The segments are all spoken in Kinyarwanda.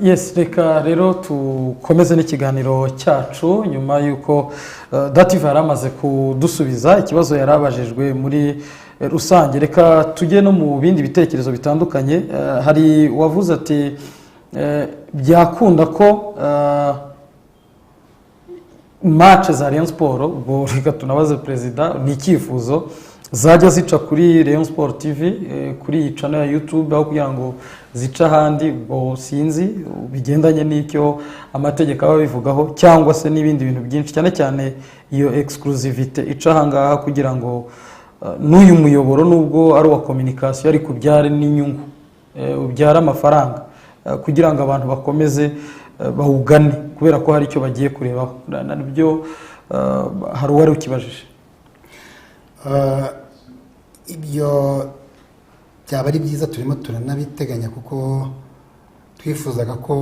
Yes, reka rero tukomeze n'ikiganiro cyacu nyuma y'uko Dative yari amaze kudusubiza ikibazo yari abajijwe muri rusange. Reka tujye no mu bindi bitekerezo bitandukanye. Hari uwavuze ati byakunda ko match za Rayon Sport, ubwo reka tunabaze perezida, ni icyifuzo, zajya zica kuri Rayon Sport TV, kuri iyi channel ya YouTube, aho kugira ngo zice ahandi. Ubwo sinzi bigendanye n'icyo amategeko aba abivugaho cyangwa se n'ibindi bintu byinshi, cyane cyane iyo exclusivité ica ahangaha, kugira ngo n'uyu muyoboro, nubwo ari uwa communication, ariko ubyare n'inyungu, ubyare amafaranga, kugira ngo abantu bakomeze bawugane kubera ko hari icyo bagiye kurebaho. Nabyo hari uwari ukibajije. Ibyo byaba ari byiza, turimo turanabiteganya, kuko twifuzaga ko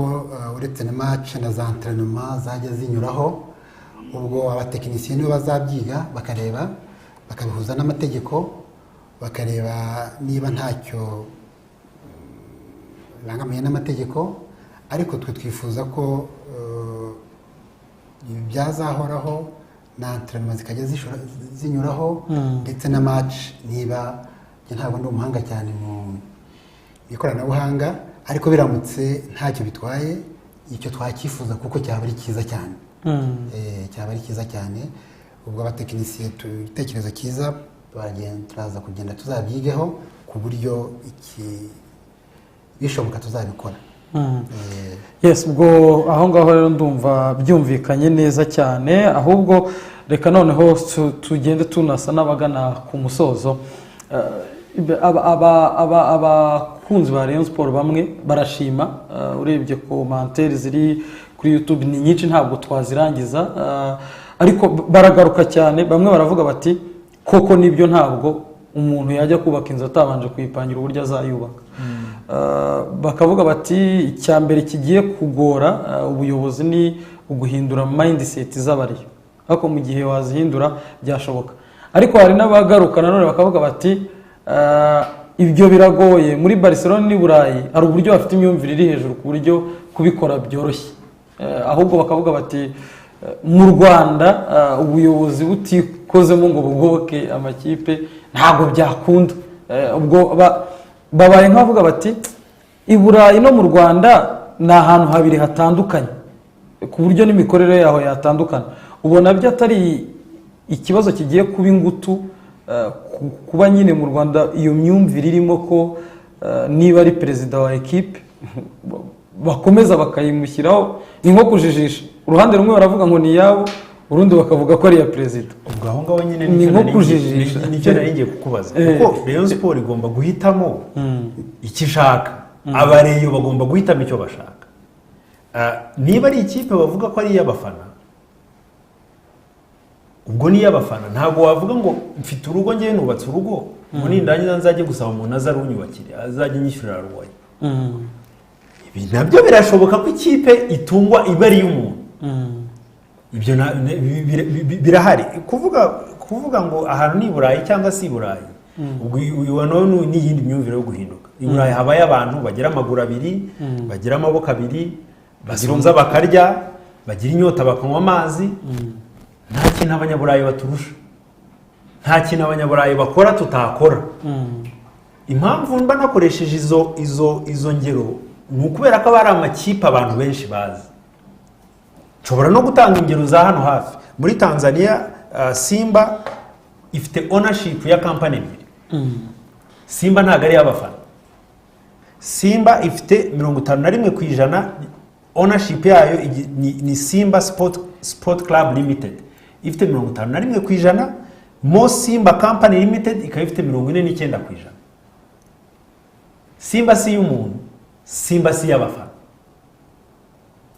uretse na match na za entraînement zajya zinyuraho. Ubwo abatekinisiye nibo bazabyiga, bakareba, bakabihuza n'amategeko, bakareba niba ntacyo bibangamiye n'amategeko. Ariko twe twifuza ko ibi byazahoraho, na entraînement zikajya zinyuraho, ndetse na match. Niba njye ntabwo ndi umuhanga cyane mu ikoranabuhanga, ariko biramutse ntacyo bitwaye, icyo twacyifuza kuko cyaba ari cyiza cyane. Cyaba ari cyiza cyane. Ubwo abatekinisiye, igitekerezo cyiza, turaza kugenda tuzabyigeho ku buryo iki bishoboka tuzabikora. Yes, ubwo aho ngaho rero ndumva byumvikanye neza cyane. Ahubwo reka noneho tugende tunasa n'abagana ku musozo. Abakunzi ba Rayon Sport bamwe barashima. Urebye commentaires ziri kuri YouTube ni nyinshi, ntabwo twazirangiza, ariko baragaruka cyane. Bamwe baravuga bati koko nibyo, ntabwo umuntu yajya kubaka inzu atabanje kuyipangira uburyo azayubaka. Bakavuga bati icya mbere kigiye kugora ubuyobozi ni uguhindura mindset z'abariyo, ariko mu gihe wazihindura byashoboka. Ariko hari n'abagaruka nanone bakavuga bati ibyo biragoye, muri Barcelona n'i Burayi hari uburyo bafite imyumvire iri hejuru ku buryo kubikora byoroshye. Ahubwo bakavuga bati mu Rwanda ubuyobozi butikozemo ngo bugoboke amakipe ntabwo byakunda. Ubwo babaye nk'abavuga bati i Burayi no mu Rwanda ni ahantu habiri hatandukanye, ku buryo n'imikorere yaho yatandukana. Ubona byo atari ikibazo kigiye kuba ingutu, kuba nyine mu Rwanda iyo myumvire irimo ko niba ari perezida wa ekipe bakomeza bakayimushyiraho, ni nko kujijisha. Uruhande rumwe baravuga ngo ni iyabo, urundi bakavuga ko ari iya perezida. Ubwo aho ngaho nyine Ni nicyo nko kujijisha. nicyo nari ngiye kukubaza, kuko Rayon Sport igomba guhitamo icyo ishaka, abareyo bagomba guhitamo icyo bashaka. Niba ari ikipe bavuga ko ari iy'abafana, ubwo ni iy'abafana. Ntabwo wavuga ngo mfite urugo, ngewe nubatse urugo, ngo nindangiza nzajye gusaba umuntu aza arunyubakire, azajye anyishyurira ruwaye. Ibi nabyo birashoboka ko ikipe itungwa iba ari iy'umuntu. Ibyo birahari. Kuvuga ngo ahantu ni i Burayi cyangwa si i Burayi, ubwo uyu wa none ni iyindi myumvire yo guhinduka. I Burayi habayo abantu bagira amaguru abiri, bagira amaboko abiri, basonza bakarya, bagira inyota bakanywa amazi. Nta kintu Abanyaburayi baturusha, nta kintu Abanyaburayi bakora tutakora. Impamvu mba nakoresheje izo ngero ni ukubera ko aba ari amakipe abantu benshi bazi. Nshobora no gutanga ingero za hano hafi muri Tanzania. Simba ifite ownership ya kampani ebyiri. Simba ntabwo ari iy'abafana. Simba ifite 51% ownership yayo, ni Simba Sport Club Limited ifite 51%, Mo Simba Company Limited ikaba ifite 49%. Simba si iy'umuntu, Simba si iy'abafana.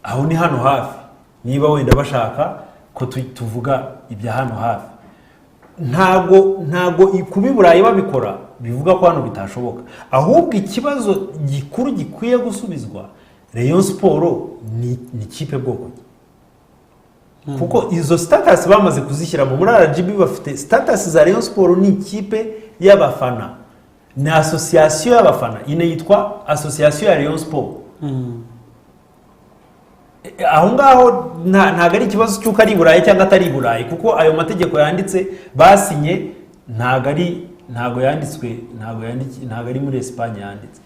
Aho ni hano hafi. Niba wenda bashaka ko tuvuga ibya hano hafi, ntabwo kuba i Burayi babikora bivuga ko hano bitashoboka. Ahubwo ikibazo gikuru gikwiye gusubizwa, Rayon Sport ni ikipe bwoko ki? Kuko izo status bamaze kuzishyiramo muri RGB, bafite status za Rayon Sport ni ikipe y'abafana, ni association y'abafana, ine yitwa association ya Rayon Sport. Aho ngaho ntabwo ari ikibazo cy'uko ari i Burayi cyangwa atari i Burayi, kuko ayo mategeko yanditse basinye ntabwo ari ntabwo yanditswe ntabwo yandiki ntabwo ari muri Espagne yanditse,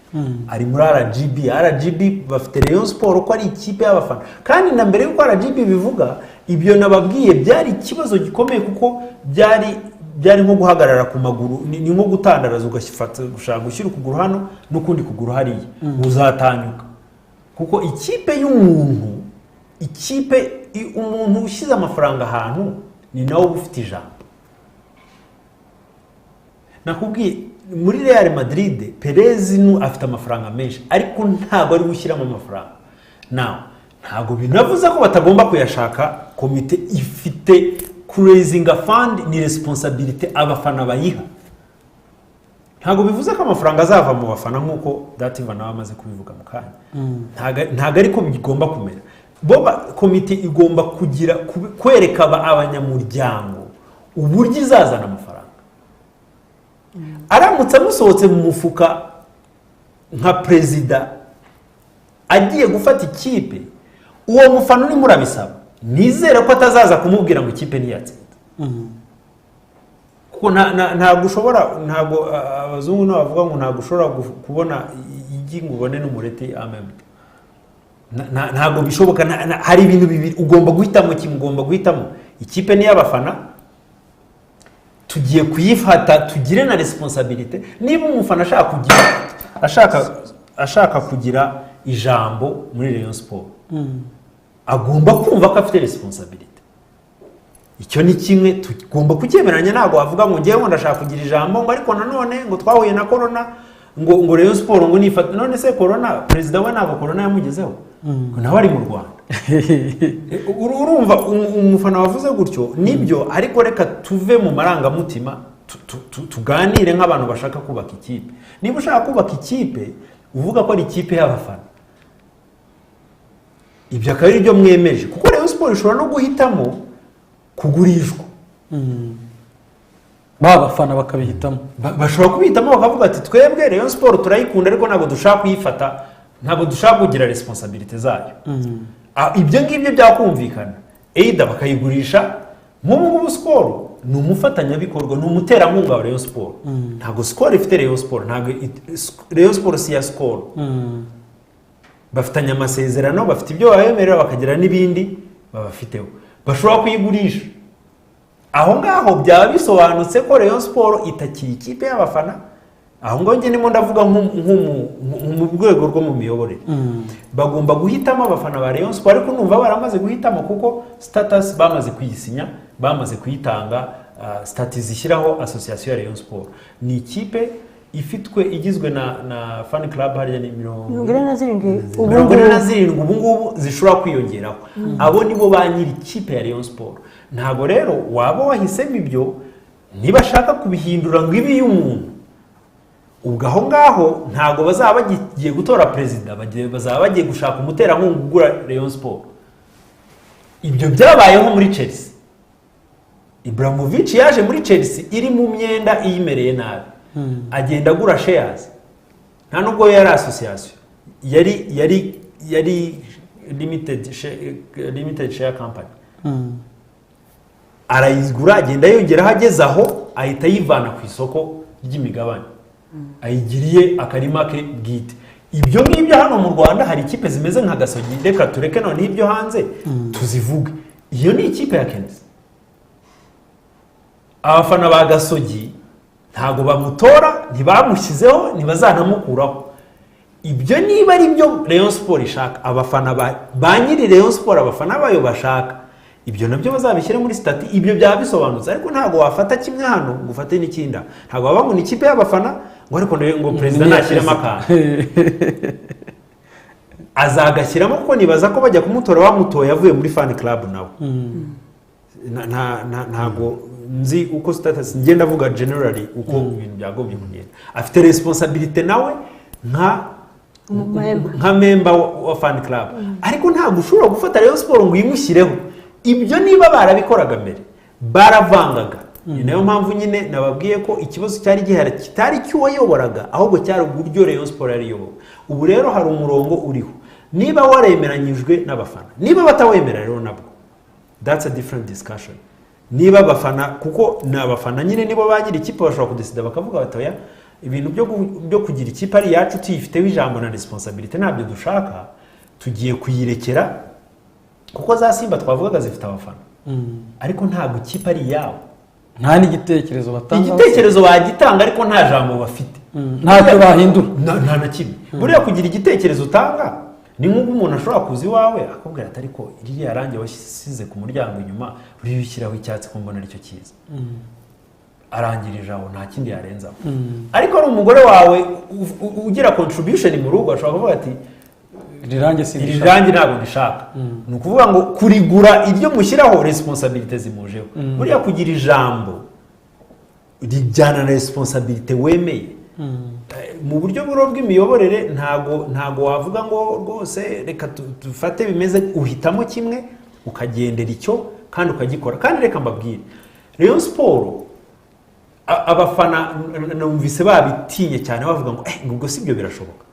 ari muri RGB. RGB bafite Rayon Sport ko ari ikipe y'abafana, kandi na mbere y'uko RGB bivuga ibyo nababwiye, byari ikibazo gikomeye, kuko byari nko guhagarara ku maguru, ni nko gutandaraza ugafata gushaka gushyira ukuguru hano n'ukundi kuguru hariya, uzatanyuka. Kuko ikipe y'umuntu, ikipe umuntu ushyize amafaranga ahantu ni nawe uba ufite ijambo. Nakubwiye muri Real Madrid, Perez nu afite amafaranga menshi, ariko ntabwo ari gushyiramo amafaranga nawe. Ntabwo binavuze ko batagomba kuyashaka. Komite ifite kuraisinga fund, ni responsabilité abafana bayiha. Ntabwo bivuze ko amafaranga azava mu bafana, nk'uko Dativa nawe amaze kubivuga mu kanya. Ntabwo ariko bigomba kumera. Bo komite igomba kugira kwereka abanyamuryango uburyo izazana amafaranga. Aramutse amusohotse mu mufuka nka perezida agiye gufata ikipe, uwo mufana urimo urabisaba, nizere ko atazaza kumubwira ngo ikipe ntiyatsinda, kuko ntabwo ushobora, ntabwo abazungu nabo bavuga ngo ntabwo ushobora kubona igi ngo ubone n'umureti amembe. Ntabwo bishoboka. Hari ibintu bibiri ugomba guhitamo kimwe. Ugomba guhitamo: ikipe ni iy'abafana, tugiye kuyifata, tugire na responsabilité. Niba umufana ashaka kugira ijambo muri Rayon Sport, agomba kumva ko afite responsabilité. Icyo ni kimwe tugomba kucyemeranya. Ntabwo wavuga ngo ngewe ngo ndashaka kugira ijambo, ngo ariko nanone ngo twahuye na corona, ngo Rayon Sport ngo nifate. None se corona, perezida we ntabwo corona yamugezeho, ngo nawe ari mu Rwanda? Urumva umufana wavuze gutyo nibyo, ariko reka tuve mu marangamutima, tuganire nk'abantu bashaka kubaka ikipe. Niba ushaka kubaka ikipe uvuga ko ari ikipe y'abafana, ibyo akaba ari byo mwemeje, kuko Rayon Sport ishobora no guhitamo kugurishwa. Ba bafana bakabihitamo. Bashobora kubihitamo bakavuga ati: "Twebwe Rayon Sport turayikunda, ariko ntabwo dushaka kuyifata, ntabwo dushaka kugira responsabilité zayo." Ibyo ngibyo byakumvikana, either bakayigurisha. Nk'ubu ngubu Skol ni umufatanyabikorwa, ni umuterankunga wa Rayon Sport. Ntabwo Skol ifite Rayon Sport, ntabwo Rayon Sport si iya Skol. Bafitanye amasezerano, bafite ibyo babemerera, bakagira n'ibindi babafiteho. Bashobora kuyigurisha. Aho ngaho byaba bisobanutse ko Rayon Sport itakiri ikipe y'abafana. Aho ngaho njye ndimo ndavuga mu rwego rwo mu miyoborere, bagomba guhitamo abafana ba Rayon Sport. Ariko numva baramaze guhitamo, kuko statut bamaze kuyisinya, bamaze kuyitanga. Statut zishyiraho association ya Rayon Sport ni ikipe ifitwe, igizwe na fan club hariya ni mirongo 47 ubu 47 ngubu. Ubu ngubu zishobora kwiyongeraho. Abo nibo ba nyiri ikipe ya Rayon Sport. Ntabwo rero waba wahisemo ibyo, niba ashaka kubihindura ngo ibe iy'umuntu, ubwo aho ngaho ntabwo bazaba bagiye gutora perezida, bazaba bagiye gushaka umuterankunga ugura Rayon Sport. Ibyo byabayeho muri Chelsea. Abramovich yaje muri Chelsea iri mu myenda iyimereye nabi, agenda agura shares. Nta nubwo yari association, yari limited share company. Arayigura, agenda yongeraho, ageze aho ahita ayivana ku isoko ry'imigabane, ayigiriye akarima ke bwite. Ibyo ngibyo hano mu Rwanda hari ikipe zimeze nka Gasogi. Reka tureke none ibyo hanze tuzivuge. Iyo ni ikipe ya KNC. Abafana ba Gasogi ntabwo bamutora, ntibamushyizeho, ntibazanamukuraho. Ibyo niba ari byo Rayon Sport ishaka, abafana ba nyiri Rayon Sport, abafana bayo bashaka, ibyo nabyo bazabishyire muri statut. Ibyo byaba bisobanutse. Ariko ntabwo wafata kimwe hano ngo ufate n'ikindi aho. Ntabwo waba ngo ni ikipe y'abafana, ngo ariko ngo perezida nashyiremo akantu, azagashyiramo, kuko nibaza ko bajya kumutora bamutoye avuye muri fan club nawe. Ntabwo nzi uko status, ngenda avuga generally uko ibintu byagombye kugenda. Afite responsabilité nawe nka Umumember. nka member wa fan club, ariko ntabwo ushobora gufata Rayon Sport ngo uyimushyireho. Ibyo niba barabikoraga mbere, baravangaga. Ni nayo mpamvu nyine nababwiye ko ikibazo cyari gihari kitari cy'uwayoboraga, ahubwo cyari uburyo Rayon Sport yari iyobowe. Ubu rero hari umurongo uriho. Niba waremeranyijwe n'abafana, niba batawemera rero nabwo that's a different discussion. Niba abafana, kuko ni abafana nyine nibo ba nyiri ikipe, bashobora kudesida bakavuga bati: "Oya, ibintu byo kugira ikipe ari iyacu tuyifiteho ijambo na responsabilité ntabyo dushaka, tugiye kuyirekera." Kuko za Simba twavugaga zifite abafana, ariko ntabwo ikipe ari iyabo. Nta n'igitekerezo batanga. Igitekerezo bagitanga, ariko nta jambo bafite. Ntacyo bahindura. Nta na kimwe. Buriya kugira igitekerezo utanga ni nk'uko umuntu ashobora kuza iwawe akubwira ati: "Ariko ririya rangi wasize ku muryango inyuma, buriya ushyiraho icyatsi ko mbona aricyo cyiza." Arangirije aho, nta kindi yarenzaho. Ariko ari umugore wawe ugira contribution mu rugo, ashobora kuvuga ati: "Iri rangi "Iri sindishaka." rangi ntabwo ndishaka." Ni ukuvuga ngo kurigura, iryo mushyiraho, responsabilité zimujeho. Buriya kugira ijambo rijyana na responsabilité wemeye. Mu buryo buro bw'imiyoborere ntago wavuga ngo rwose reka dufate bimeze. Uhitamo kimwe ukagendera icyo kandi ukagikora. Kandi reka mbabwire, Rayon Sport, abafana numvise babitinye cyane, bavuga ngo ngo ubwo si byo birashoboka.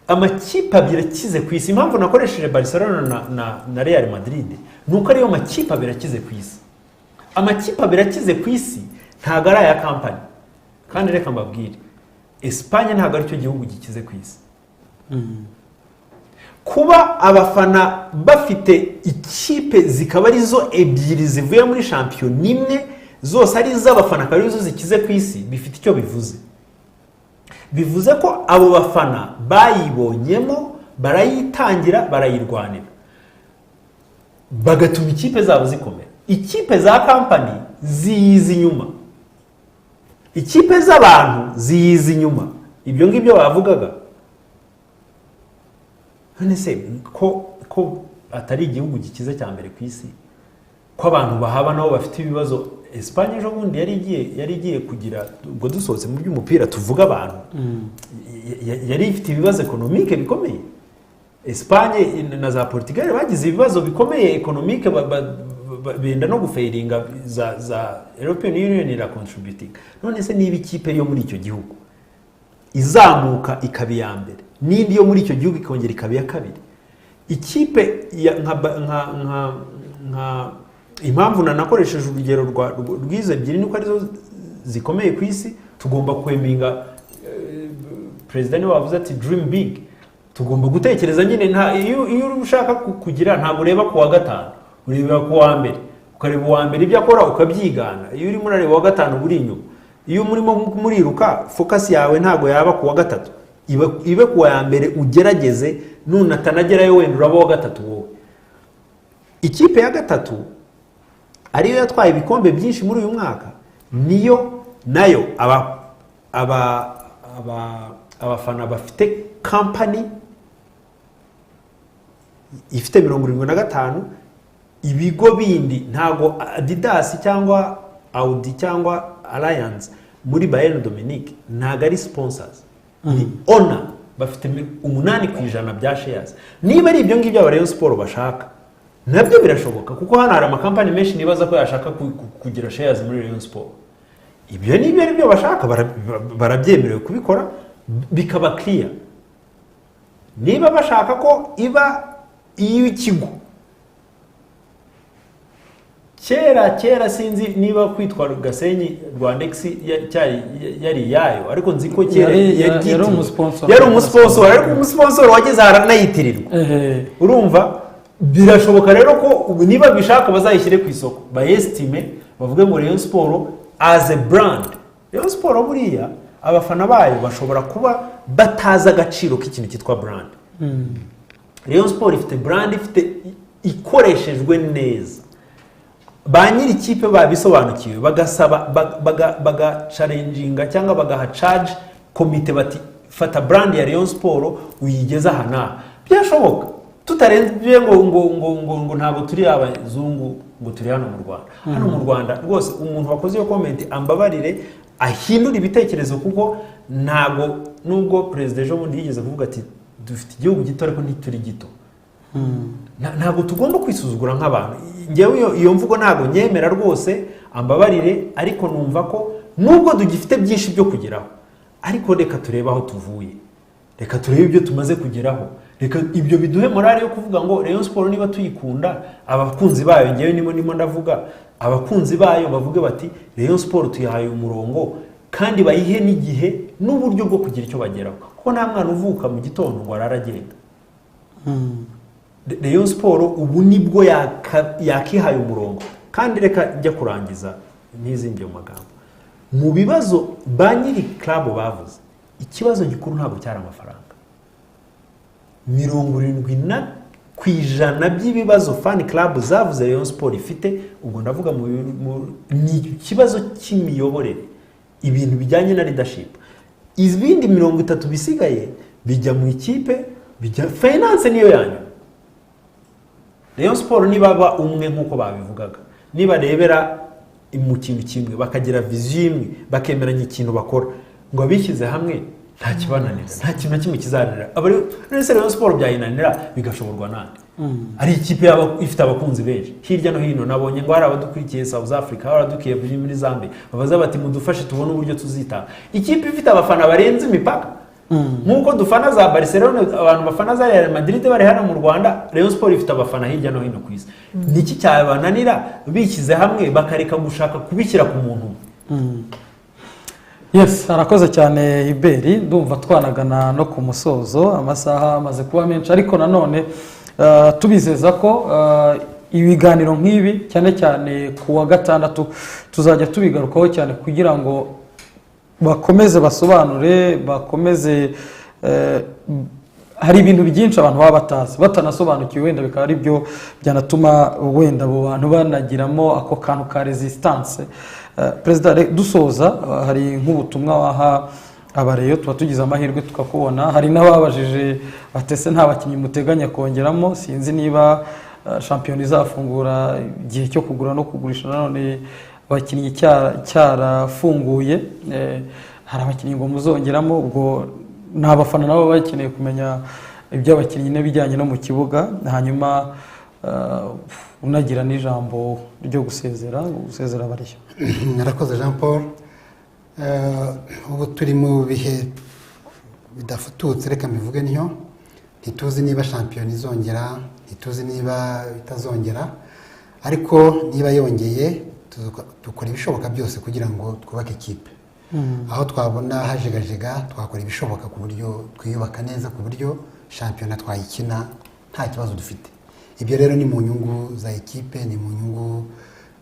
Amakipe abiri akize ku isi, impamvu nakoresheje Barcelona na Real Madrid ni uko ariyo makipe abiri akize ku isi. Amakipe abiri akize ku isi ntabwo ari aya kampani. Kandi reka mbabwire, Esipanye ntabwo aricyo gihugu gikize ku isi. Kuba abafana bafite ikipe zikaba arizo ebyiri zivuye muri shampiyona imwe, zose ari iz'abafana, akaba arizo zikize ku isi, bifite icyo bivuze. Bivuze ko abo bafana bayibonyemo, barayitangira, barayirwanira, bagatuma ikipe zabo zikomera. Ikipe za kampani ziyiza inyuma, ikipe z'abantu ziyiza inyuma. Ibyo ngibyo bavugaga, none se ko atari igihugu gikize cya mbere ku isi, ko abantu bahaba nabo bafite ibibazo? Esipanye ejo bundi yari igiye kugira, ubwo dusohotse mu by'umupira tuvuga abantu, yari ifite ibibazo économique bikomeye. Esipanye na za Portugal bagize ibibazo bikomeye économique, benda no gufailinga, za European Union iracontributing. None se niba ikipe yo muri icyo gihugu izamuka ikaba iya mbere, n'indi yo muri icyo gihugu ikongera ikaba iya kabiri, ikipe ya nka ba- nka nka nka impamvu nanakoresheje urugero rw'izo ebyiri nuko arizo zikomeye ku isi. Tugomba kweminga, perezida niwe wavuze ati: "Dream big." Tugomba gutekereza nyine. Nta iyo ushaka kugira, ntabwo ureba ku wa gatanu, ureba ku wa mbere, ukareba uwa mbere ibyo akora ukabyigana. Iyo urimo urareba uwa gatanu uba uri inyuma. Iyo murimo muriruka, focus yawe ntabwo yaba ku wa gatatu, ibe ku wa mbere. Ugerageze, nunatanagerayo wenda uraba uwa gatatu wowe. Ikipe ya gatatu ariyo yatwaye ibikombe byinshi muri uyu mwaka, niyo nayo abafana bafite kampani ifite 75. Ibigo bindi ntago Adidas cyangwa Audi cyangwa Alliance muri Bayern Dominique ntago ari sponsors, ni owner, bafite 8% bya shares. Niba ari ibyo ngibyo aba Rayon Sport bashaka, nabyo birashoboka, kuko hano hari amakampani menshi nibaza ko yashaka kugira shares muri Rayon Sport. Ibyo nibyo ari byo bashaka, barabyemerewe kubikora, bikaba clear. Niba bashaka ko iba iy'ikigo, kera kera sinzi niba kwitwa Gasenyi Rwandex yari iyayo, ariko nzi ko kera Yari yaryitiriwe. umusponsor. Yari umusponsor, ariko umusponsor wageze aranayitirirwa. Urumva birashoboka rero ko ubu niba bishaka bazayishyire ku isoko, bayesitime, bavuge ngo Rayon Sport as a brand. Rayon Sport buriya abafana bayo bashobora kuba batazi agaciro k'ikintu cyitwa brand. Rayon Sport ifite brand, ifite ikoreshejwe neza, ba nyiri ikipe babisobanukiwe, bagasaba bagachallenginga cyangwa bagaha charge komite bati: "Fata brand ya Rayon Sport uyigeze aha n'aha." Byashoboka tutarenze ngo ntabwo turi abazungu, ngo turi hano mu Rwanda. Hano mu Rwanda rwose, umuntu wakoze iyo comment ambabarire ahindura ibitekerezo, kuko ntabwo, nubwo perezida ejo bundi yigeze kuvuga ati: "Dufite igihugu gito ariko ntituri gito." Ntabwo tugomba kwisuzugura nk'abantu. Ngewe iyo mvugo ntabwo nyemera rwose, ambabarire, ariko numva ko nubwo tugifite byinshi byo kugeraho, ariko reka turebe aho tuvuye. Reka turebe ibyo tumaze kugeraho, reka ibyo biduhe morale yo kuvuga ngo Rayon Sport niba tuyikunda, abakunzi bayo, ngewe nimo ndavuga abakunzi bayo, bavuge bati Rayon Sport tuyihaye umurongo, kandi bayihe n'igihe n'uburyo bwo kugira icyo bageraho, kuko nta mwana uvuka mu gitondo ngo arare agenda. Rayon Sport ubu nibwo yakihaye umurongo. Kandi reka njya kurangiza ntizingiye mu magambo, mu bibazo ba nyiri club bavuze, ikibazo gikuru ntabwo cyari amafaranga. 70% by'ibibazo fan club zavuze Rayon Sport ifite, ubwo ndavuga ni ikibazo cy'imiyoborere, ibintu bijyanye na leadership. Ibindi 30 bisigaye bijya mu ikipe, bijya finance, niyo yanyu. Rayon Sport nibaba umwe nk'uko babivugaga, nibarebera mu kintu kimwe, bakagira vision imwe, bakemeranya ikintu bakora, ngo abishyize hamwe nta kibananira, nta kintu na kimwe kizananira. Ese Rayon Sport byayinanira bigashoborwa nande? Ari ikipe yaba ifite abakunzi benshi hirya no hino. Nabonye ngo hari abadukurikiye South Africa, hari abadukurikiye muri Zambia, babaza bati mudufashe tubone uburyo tuzitanga. Ikipe ifite abafana barenze imipaka, nk'uko dufana za Barcelona, abantu bafana za Real Madrid bari hano mu Rwanda, Rayon Sport ifite abafana hirya no hino ku isi. Niki cyabananira bishyize hamwe, bakareka gushaka kubishyira ku muntu umwe? Yes, arakoze cyane Hubert. Ndumva twanagana no ku musozo, amasaha amaze kuba menshi, ariko nanone tubizeza ko ibiganiro nk'ibi, cyane cyane ku wa gatandatu, tuzajya tubigarukaho cyane kugira ngo bakomeze basobanure, bakomeze hari ibintu byinshi abantu baba batazi, batanasobanukiwe, wenda bikaba ari byo byanatuma wenda abo bantu banagiramo ako kantu ka resistance. Perezida, dusoza, hari nk'ubutumwa waha abareyo? Tuba tugize amahirwe tukakubona. Hari n'ababajije batese nta bakinnyi muteganya kongeramo. Sinzi niba shampiyona izafungura, igihe cyo kugura no kugurisha nanone abakinnyi cyarafunguye. Hari abakinnyi ngo muzongeramo? Ubwo ni abafana nabo bakeneye kumenya iby'abakinnyi n'ibijyanye no mu kibuga. Hanyuma unagira n'ijambo ryo gusezera abariyo. Narakoze, Jean Paul. Ubu turi mu bihe bidafututse, reka mbivuge ntyo. Ntituzi niba shampiyona izongera, ntituzi niba itazongera, ariko niba yongeye dukora ibishoboka byose kugira ngo twubake ikipe. Aho twabona hajegajega, twakora ibishoboka ku buryo twiyubaka neza, ku buryo shampiyona twayikina nta kibazo dufite. Ibyo rero ni mu nyungu za ekipe, ni mu nyungu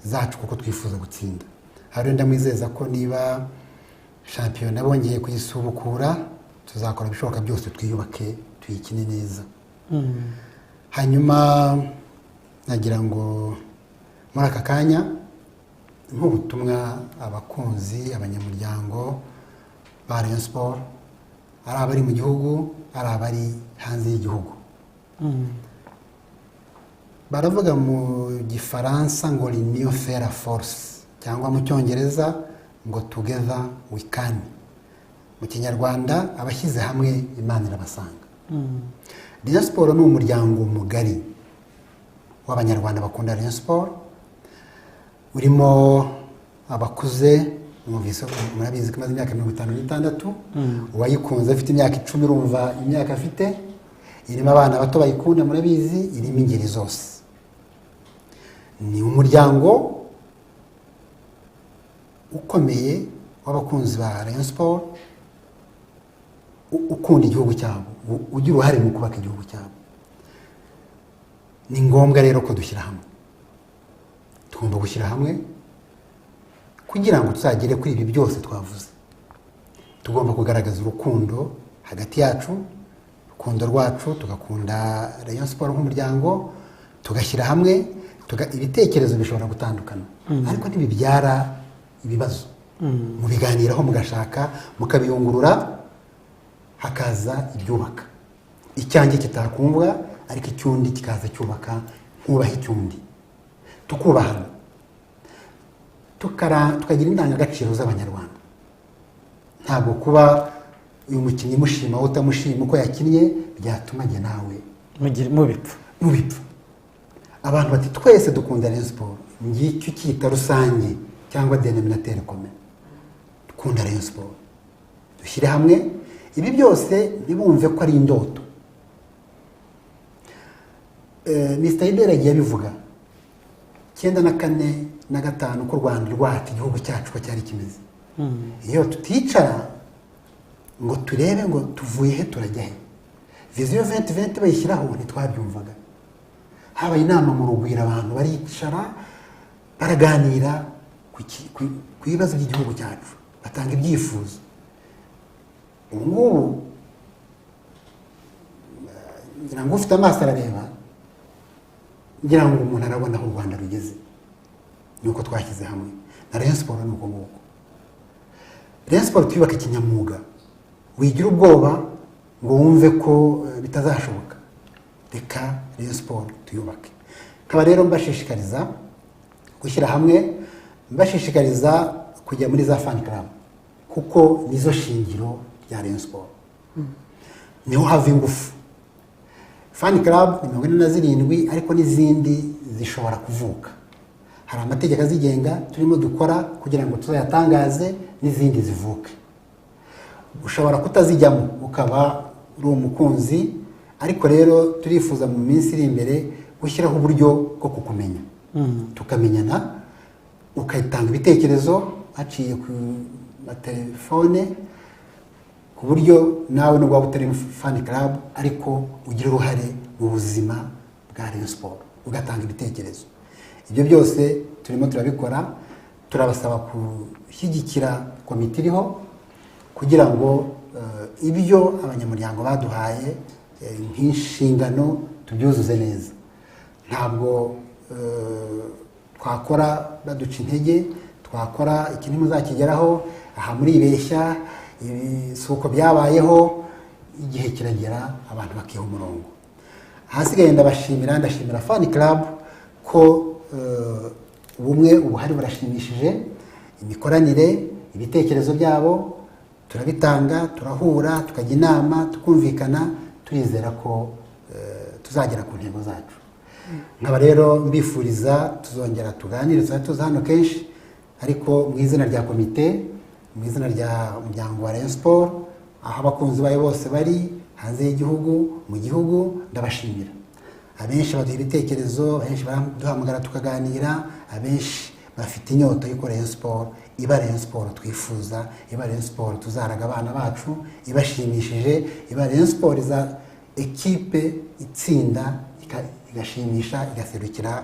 zacu, kuko twifuza gutsinda. Hari ndamwizeza ko niba shampiyona bongeye kuyisubukura, tuzakora ibishoboka byose twiyubake, tuyikine neza. Hanyuma nagira ngo muri aka kanya nk'ubutumwa abakunzi, abanyamuryango ba Rayon Sport, ari abari mu gihugu, ari abari hanze y'igihugu. Baravuga mu Gifaransa ngo "L'union fait la force", cyangwa mu Cyongereza ngo "Together we can". Mu Kinyarwanda, abashyize hamwe Imana irabasanga. Rayon Sport ni umuryango mugari w'Abanyarwanda bakunda Rayon Sport, urimo abakuze. Mwumvise, murabizi ko imaze imyaka 56. Uwayikunze afite imyaka 10, urumva imyaka afite. Irimo abana bato bayikunda, murabizi, irimo ingeri zose. Ni umuryango ukomeye w'abakunzi ba Rayon Sport, ukunda igihugu cyabo, ugira uruhare mu kubaka igihugu cyabo. Ni ngombwa rero ko dushyira hamwe. Tugomba gushyira hamwe kugira ngo tuzagere kuri ibi byose twavuze. Tugomba kugaragaza urukundo hagati yacu, urukundo rwacu, tugakunda Rayon Sport nk'umuryango, tugashyira hamwe. Ibitekerezo bishobora gutandukana, ariko ntibibyara ibibazo. Mubiganiraho, mugashaka, mukabiyungurura, hakaza ibyubaka. Icyanjye kitakumvwa, ariko icyundi kikaza cyubaka, nkubaha icyundi, tukubahana, tukagira indangagaciro z'Abanyarwanda. Ntabwo kuba uyu mukinnyi mushima wowe utamushima uko yakinnye byatuma njye nawe mubipfa. Mubipfa. Abantu bati twese dukunda Rayon Sport, ngicyo cyita rusange cyangwa dénominateur commun. Dukunda Rayon Sport, dushyire hamwe. Ibi byose ntibumve ko ari indoto. Mr. Ibera yagiye abivuga 94 na 5 ko u Rwanda rwacu, igihugu cyacu ko cyari kimeze. Iyo tuticara ngo turebe ngo tuvuye he turajya he, Vision 2020 bayishyiraho ntitwabyumvaga. Habaye inama mu Rugwiro, abantu baricara baraganira ku bibazo by'igihugu cyacu, batanga ibyifuzo. Ubu ngubu ngira ngo ufite amaso arareba, ngira ngo umuntu arabona aho u Rwanda rugeze, nuko twashyize hamwe. Na Rayon Sport ni uko nguko. Rayon Sport tuyubaka kinyamwuga, wigira ubwoba ngo wumve ko bitazashoboka. Reka Rayon Sport tuyubake. Nkaba rero mbashishikariza gushyira hamwe, mbashishikariza kujya muri za fan club, kuko nizo shingiro rya Rayon Sport, niho hava ingufu. Fan club ni 47, ariko n'izindi zishobora kuvuka. Hari amategeko azigenga turimo dukora kugira ngo tuzayatangaze n'izindi zivuke. Ushobora kutazijyamo ukaba uri umukunzi, ariko rero turifuza mu minsi iri imbere gushyiraho uburyo bwo kukumenya, tukamenyana, ukatanga ibitekerezo haciye ku matelefone, ku buryo nawe nubwo waba utari fan club ariko ugira uruhare mu buzima bwa Rayon Sport, ugatanga ibitekerezo. Ibyo byose turimo turabikora, turabasaba gushyigikira komite iriho kugira ngo ibyo abanyamuryango baduhaye nk'inshingano tubyuzuze neza. Ntabwo twakora baduca intege, twakora ikintu muzakigeraho, aha muribeshya, si uko byabayeho. Igihe kiragera abantu bakiha umurongo. Ahasigaye ndabashimira, ndashimira fan club ko ubumwe ubuhari burashimishije, imikoranire, ibitekerezo byabo turabitanga, turahura, tukajya inama, tukumvikana, turizera ko tuzagera ku ntego zacu. Nkaba rero mbifuriza tuzongera tuganire, tuzajya tuza hano kenshi, ariko mu izina rya komite, mu izina rya muryango wa Rayon Sport, aho abakunzi bayo bose bari hanze y'igihugu, mu gihugu, ndabashimira. Abenshi baduha ibitekerezo, abenshi baraduhamagara tukaganira, abenshi bafite inyota y'uko Rayon Sport iba Rayon Sport twifuza, iba Rayon Sport tuzaraga abana bacu, ibashimishije, iba Rayon Sport iza ekipe itsinda igashimisha, igaserukira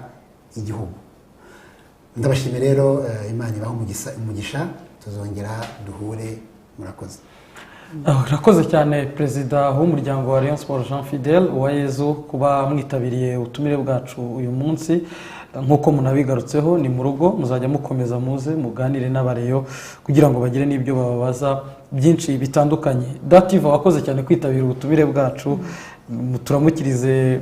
igihugu. Ndabashimira rero, Imana ibahe umugisha, tuzongera duhure, murakoze. Urakoze cyane Perezida w'umuryango wa Rayon Sport Jean Fidel Uwayezu kuba mwitabiriye ubutumire bwacu uyu munsi. Nk'uko munabigarutseho ni mu rugo, muzajya mukomeza muze muganire n'abareyo kugira ngo bagire n'ibyo bababaza byinshi bitandukanye. Dativa, wakoze cyane kwitabira ubutumire bwacu. Turamukirize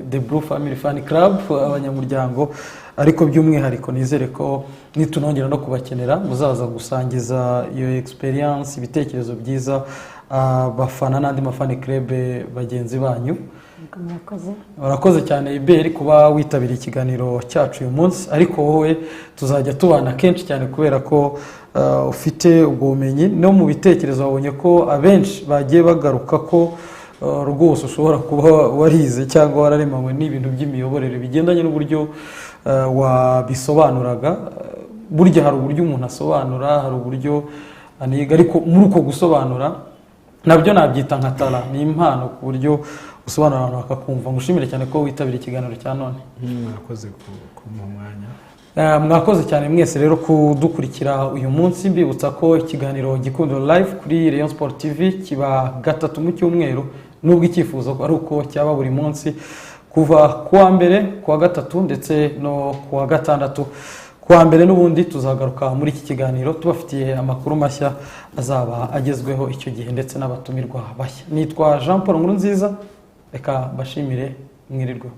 The Blue Family Fan Club abanyamuryango, ariko by'umwihariko nizere ko nitunongera no kubakenera muzaza gusangiza iyo experience, ibitekerezo byiza abafana n'andi mafani club bagenzi banyu. Murakoze. Urakoze cyane Iberi kuba witabiriye ikiganiro cyacu uyu munsi, ariko wowe tuzajya tubana kenshi cyane kubera ko ufite ubwo bumenyi no mu bitekerezo. Wabonye ko abenshi bagiye bagaruka ko rwose ushobora kuba warize cyangwa wararemanywe n'ibintu by'imiyoborere bigendanye n'uburyo wabisobanuraga. Burya hari uburyo umuntu asobanura, hari uburyo aniga, ariko muri uko gusobanura nabyo nabyita nka tara, ni impano ku buryo usobanura abantu bakakumva. Ngushimire cyane ko witabiriye ikiganiro cya none. Mwakoze kumuha umwanya. Mwakoze cyane mwese rero kudukurikira uyu munsi. Mbibutsa ko ikiganiro Gikundiro Live kuri Rayon Sport TV kiba gatatu mu cyumweru, nubwo icyifuzo ari uko cyaba buri munsi kuva kuwa mbere, kuwa gatatu ndetse no kuwa gatandatu. Kuwa mbere n'ubundi tuzagaruka muri iki kiganiro tubafitiye amakuru mashya azaba agezweho icyo gihe ndetse n'abatumirwa bashya. Nitwa Jean Paul Nkurunziza, reka mbashimire, mwirirweho.